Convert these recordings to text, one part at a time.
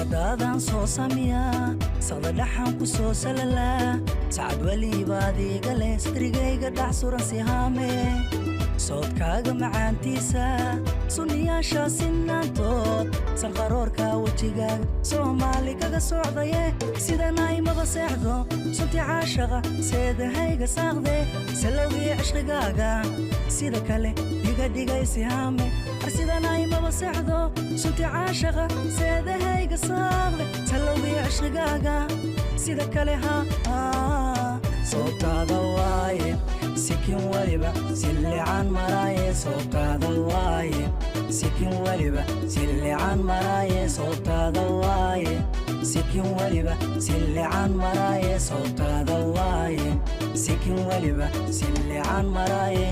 Suuradaadaan soo samiyaa, saqda dhaxan ku soo salalaa, sacad weliba adiga leh, sadrigayga dhax suran sihaame. Soodkaaga macaantiisa, sunniyaasha sinaantood, sanqaroorka wejigaaga Soomaali kaga socdaye. Sidanaymaba seexdo, sunti caashaqa seedahayga saaqde, salowgii cishqigaaga sida kale iga dhigay sihaame. Arsidanaymaba seexdo, sunti caashaqa seedahayga saaqde, salowgii cishqigaaga sida kale ha. Soobtaada waaye sikin waliba sillican maraaye, soobtaada waaye sikin waliba sillican maraaye, soobtaada waaye sikin waliba sillican maraaye, soobtaada waaye sikin waliba sillican maraaye.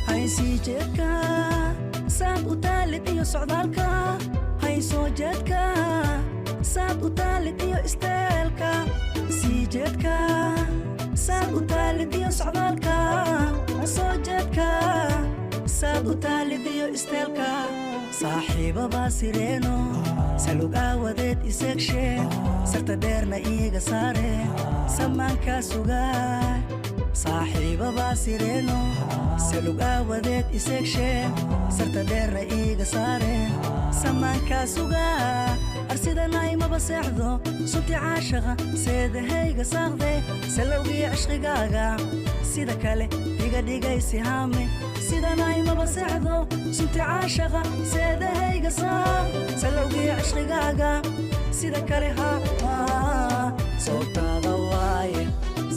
Haysii jeedka saad u taalid iyo socdaalka, haysoo jeedka saad u taalid iyo isteelka, sii jeedka saad u taalid iyo socdaalka, soo jeedka saad u taalid iyo isteelka. Saaxiibabaa sireeno salug aawadeed iseegshe, sarta dheerna iiga saare, samaankaa sugaa. Saaxiibabaa sireeno salug aawadeed iseegshe, sarta dheerna iiga saare, samaankaa sugaa. Arsidanaymaba seexdo, sunti caashaqa seedahayga saaqde, salowgii cishqigaaga sida kale iga dhigay sihaame. Sidanaymaba seexdo, sunti caashaqa seedahayga saaq, salowgii cishqigaaga sida kale ha. Soobtaada waaye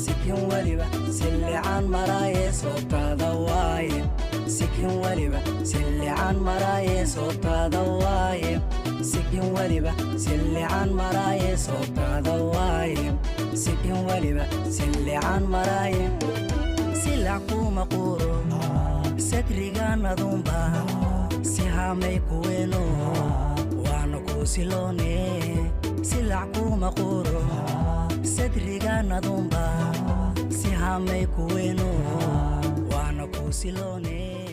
sikin waliba sillican maraaye, soobtaada waaye sikin waliba sillican maraaye, soobtaada waaye sikin waliba sillican maraaye, soobtaada waaye sikin waliba sillican maraaye. Silac kuma quuro sadrigan adunba si haamay kuweeno, waana kuu siloone. Silac kuma quuro sadrigan adunba si haamay kuweeno, waana kuu siloone.